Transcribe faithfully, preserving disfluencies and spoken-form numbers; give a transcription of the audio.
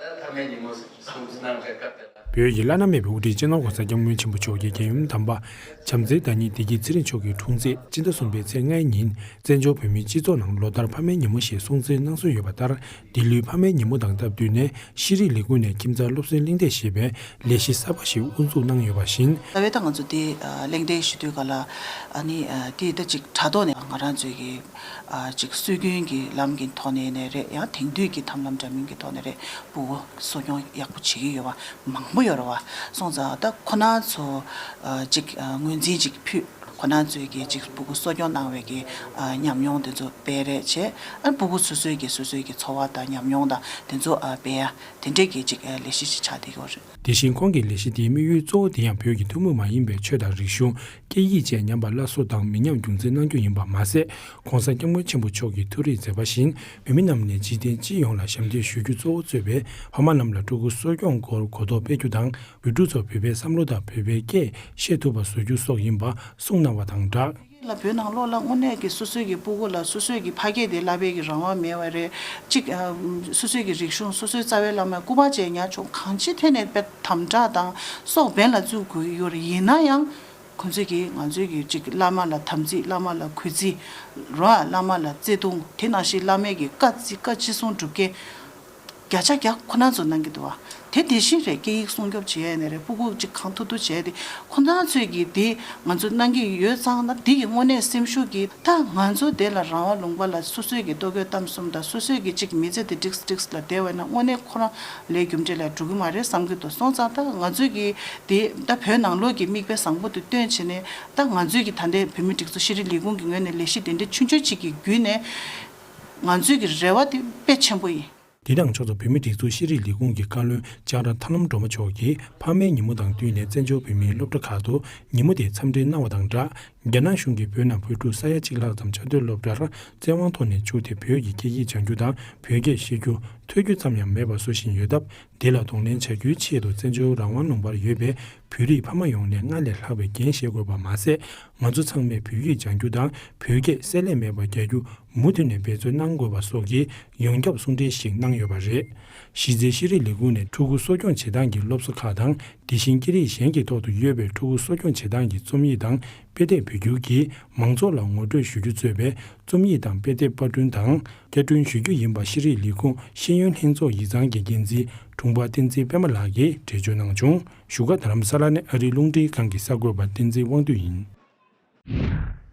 ལ་ཐ་མའི་ཉིན་མོ་སྲུང་བརྩི་གནང་བའི་སྐབས་དེ་ལ། བོད་ཀྱི་བླ་ན་མེད་པའི་དབུ་ཁྲིད་སྤྱི་ནོར་༸གོང་ས་༸སྐྱབས་མགོན་ཆེན་པོ་མཆོག་གི་རྒྱལ་ཡུམ་དམ་པ་བྱམས་བརྩེའི་བདག་ཉིད་བདེ་སྐྱིད་ཚེ་རིང་མཆོག་གི་འཁྲུངས་ཚེས་སྤྱི་ཟླ་གསུམ་པའི་ཚེས་ལྔའི་ཉིན་བཙན་བྱོལ་བོད་མིའི་སྤྱི་ཚོགས་ནང་ལོ་ལྟར་ཕ་མའི་ཉིན་མོ་ཞེས་སྲུང་བརྩི་གནང་སྲོལ་ཡོད་པ་ལྟར། འདི་ལོའི་ཕ་མའི་ཉིན་མོ་དང་སྟབས་བསྟུན་ནས་ཤེས་རིག་ལས་ཁུངས་ནས་ཁྱིམ་ཚང་སློབ་གསོའི་གླེང་སྟེགས་ཞེས་པའི་ལས་གཞི་གསར་པ་ཞིག་དབུ་འཛུགས་གནང་ཡོད་པ་བཞིན། ད་བས་ད་ང་ཚོ་དེ་གླེང་སྟེགས་ཞུ་དུས་ག་ལ་ཨ་ནི་དེ་ད་ཅིག་དྲ་ཐོག་ནས་ང་རང་ཚོའི་གི་ཅིག་སྲོལ་རྒྱུན་གྱི་ལམ་གྱི་ཐོག་ནས་ནས་རེད། ཡང་དེང་དུས་ཀྱི་ཐབས་ལམ་འདྲ་མིན་གྱི་ཐོག་ནས་རེད། སྤུ་གུ་གསོ་སྐྱོང་ཡག་པོ་བྱེད་ཀྱི་ཡོད་པ་མང་པོ་ཡོད་རེད་བ། སོང་ཙང་ད་ཁོ་ན་ཚོ་ཅིག་ངོས་འཛིན་ཅིག་ཕུལ། ཁོ་ན་ཚོས་ཀྱི་ཅིག་སྤུ་གུ་གསོ་སྐྱོང་གནང་བའི་གི་ཉམས་མྱོང་དེ་ཚོ་སྤེལ་རེས་བྱས། ཨ་སྤུ་གུ་སོ་སོའི་གི་སོ་སོའི་གི་འཚོ་བ་དང་ཉམས་མྱོང་དང་དེ་ཚོ་སྤེལ་ཡ་དེ་འདྲས་ཀྱི་ཅིག་ལས་གཞི་ཞིག་ཆགས་བསྡད་ཡོད་རེད། དེ་བཞིན་ཁོང་གི་ལས་གཞི་དེའི་དམིགས་ཡུལ་གཙོ་བོ་དེ་ཡང་བོད་ཀྱི་ཐུན་མོང་མ་ཡིན་པའི་ཆོས་དང་རིག་གཞུང་། སྐད་ཡིག་བཅས་ཉམས་པ་སླར་གསོ་དང་མི་ཉམས་རྒྱུན་འཛིན་གནང་རྒྱུ་ཡིན་པ་མ་ཟད། ༸གོང་ས་༸སྐྱབས་མགོན་ཆེན་པོ་མཆོག་གི་ཐུགས་རེ་མཛད་པ་བཞིན་བོད་མི་རྣམས་ནས་འཇིག་རྟེན་སྤྱི་ཡོངས་ལ་ཞབས་འདེགས་ཞུ་རྒྱུ་གཙོ་བོ་གཙོས་པའི་ཕ་མ་རྣམས་ལ་ཕྲུ་གུ་གསོ་སྐྱོང་སྐོར་གོ་རྟོགས་སྤེལ་རྒྱུ་དང་། བོད་ཕྲུག་ཚོ་བོད་པའི་བསམ་བློ་དང་བོད་པའི་སྐད་བཤད་ཐུབ་པ་བཟོ་རྒྱུ་སོགས་ཡིན་པ་གསུངས་གནང་བ་དང་སྦྲགས། ལ་བོད་ནང་ལོགས་ལ་དངོས་གནས་ཀྱི་སོ་སོའི་གི་སྤུ་གུ་ལ་སོ་སོའི་གི་ཕ་སྐད་དེ་བསླབ་པའི་གི་རང་དབང་མེད་པ་རེད། གཅིག་སོ་སོའི་གི་རིག་གཞུང་སོ་སོའི་རྩ་བའི་བླ་མ་སྐུ་པར་བཅས་ཉར་ཆོག་གང་ཅི་ཐད་ནས་དཔེ་དམ་དྲག་དང་སྲོག་འབེན་ལ་བཙུགས་དགོས་ཀྱི་ཡོད་རེད། ཡིན་ན་ཡང་། ཁོང་ཚོས་ཀྱིས་ང་ཚོའི་གི་ཅིག་བླ་མ་ལ་དམ་ཚིག་བླ་མ་ལ་གུས་བརྩི་རོ། བླ་མ་ལ་བརྩེ་དུང་དེ་ནང་བཞིན་བླ་མའི་གི་བཀའ་བརྩི་བཀའ་ཅི་གསུང་སྒྲུབ་མཁན་བརྒྱ་ཆ་བརྒྱ་ཁོ་ན་ཚོ་གནང་གི་འདུག་བ། དེ་དེ་བཞིན་རེད། སྐད་ཡིག་སྲུང་སྐྱོབ་བྱེད་ཡ་ནི་རེད། སྤུ་གུ་ཅིག་གང་ཐུབ་ཐུབ་བྱས་ཏེ་ཁོ་ན་ཚོས་ཀྱིས་དེ་ང་ཚོ་གནང་གི་ཡོད་ཙང་ན་དེ་གི་དངོས་གནས་སེམས་ཤུགས་ཀྱིས་ད་ང་ཚོ་དེ་ལ་རང་དབང་ལུང་པ་ལ་སོ་སོའི་གི་ལྟོ་གོས་གཏམ་གསུམ་དང་སོ་སོའི་གི་ཅིག་མི་ཚེ་དེ་ཀྲིགས་ཀྲིགས་ལ་བསྡད་པ་ན་དངོས་གནས་ཁོ་རང་ལས་རྒྱུ་འབྲས་ལ་འགྲོ་གི་མ་རེད་བསམ་གི་འདུག་སོང་ཙང་ད་ང་ཚོས་ཀྱིས་དེ་ད་བོད་ནང་ལོགས་ཀྱི་མིག་དཔེ་བཟང་པོ་དེ་སྟོན་བྱས་ནས་ད་ང་ཚོས་ཀྱི་ད་ལྟའི་བོད་མིའི་སྒྲིག་འཛུགས་ཤེས་རིག་ལས་ཁུངས་ཀྱི་ངོས་ནས་ལས་གཞི་དེ་འདྲའི་ཆུང་ཆུང་ཅིག་གི་བརྒྱུད་ནས་ང་ཚོའི་གི་རེ་བ་དེ་དཔེ་ཆེན་པོ་ཡིན། དེ་དང་ཕྱོགས་སུ་བོད་མིའི་སྒྲིག་འཛུགས་ཤེས་རིག་ལས་ཁུངས་ཀྱི་བཀའ་བློན་ལྕགས་ར་ཐར་ལམ་སྒྲོལ་མ་མཆོག་གིས་ཕ་མའི་ཉིན་མོ་དང་བསྟུན་ནས་བཙན་བྱོལ་བོད་མིའི་སློབ་གྲྭ་ཁག་ཏུ་ཉིན་མོ་དེ་འཚམས་འདྲི་གནང་བ་དང་སྦྲགས། རྒྱ་ནག་གཞུང་གིས་བོད་ནང་བོད་ཕྲུག་ས་ཡ་གཅིག་ལྷག་ཙམ་ཆ་མཐུན་སློབ་གྲྭར་བཙན་དབང་ཐོག་ནས་བཅུག་སྟེ་བོད་ཀྱི་སྐད་ཡིག་སྦྱང་རྒྱུ་དང་བོད་སྐད་བཤད་རྒྱུ། ཐོས་རྒྱུ་ཙམ་ཡང་མེད་པར་བཟོ་བཞིན་ཡོད་སྟབས། དེ་ལ་གདོང་ལེན་བྱ་རྒྱུའི་ཆེད་དུ་བཙན་བྱོལ་རང་དབང་ལུང་པར་ཡོད་པའི་བོད་རིགས་ཕ་མ་ཡོངས་ནས་སྔར་ལས་ལྷག་པའི་འགན་བཞེས་དགོས་པ་མ་ཟད། ང་ཚོ་ཚང་མས་བོད་ཡིག་སྦྱང་རྒྱུ་དང་བོད་སྐད་བསྲེ་ལྷད་མེད་པར་རྒྱག་རྒྱུ་མུ་མཐུད་ནས་འབད་བརྩོན་གནང་དགོས་པ་སོགས་ཀྱི་ཡོངས་ཁྱབ་གསུང་འཕྲིན་ཞིག་གནང་ཡོད་པ་རེད། གཞི་རྩའི་ཤེས་རིག་ལས་ཁུངས་ནས་ཕྲུ་གུ་གསོ་སྐྱོང་བྱེད་སྟངས་ཀྱི་སློབ་གསོ་ཁག་དང་། དེ་བཞིན་སྐད་རིགས་གཞན་གྱི་ཐོག་ཏུ་ཡོད་པའི་ཕྲུ་གུ་གསོ་སྐྱོང་བྱེད་སྟངས་ཀྱི་རྩོམ་ཡིག་དང་དཔེ་དེབ་བོད་བསྒྱུར་གྱིས་མང་ཚོགས་ལ་ངོ་སྤྲོད་ཞུ་རྒྱུ་གཙོས་པའི་རྩོམ་ཡིག་དང་དཔེ་དེབ་པར་སྐྲུན་དང་བསྐྱར་སྐྲུན་ཞུ་རྒྱུ་ཡིན་པ་ཤེས་རིག་ལས་ཁུངས་ཤེས་ཡོན་ལྷན་ཚོགས་ཡིག་ཚང་གི་འགན་འཛིན་དྲུང་པ་བསྟན་འཛིན་པད་མ་ལགས་ཀྱིས་འགྲེལ་བརྗོད་གནང་བྱུང་། བཞུགས་སྒར་རྡ་རམ་ས་ལ་ནས་ཨ་རིའི་རླུང་འཕྲིན་ཁང་གི་གསར་འགོད་པ་བསྟན་འཛིན་དབང་འདུས་ཡིན།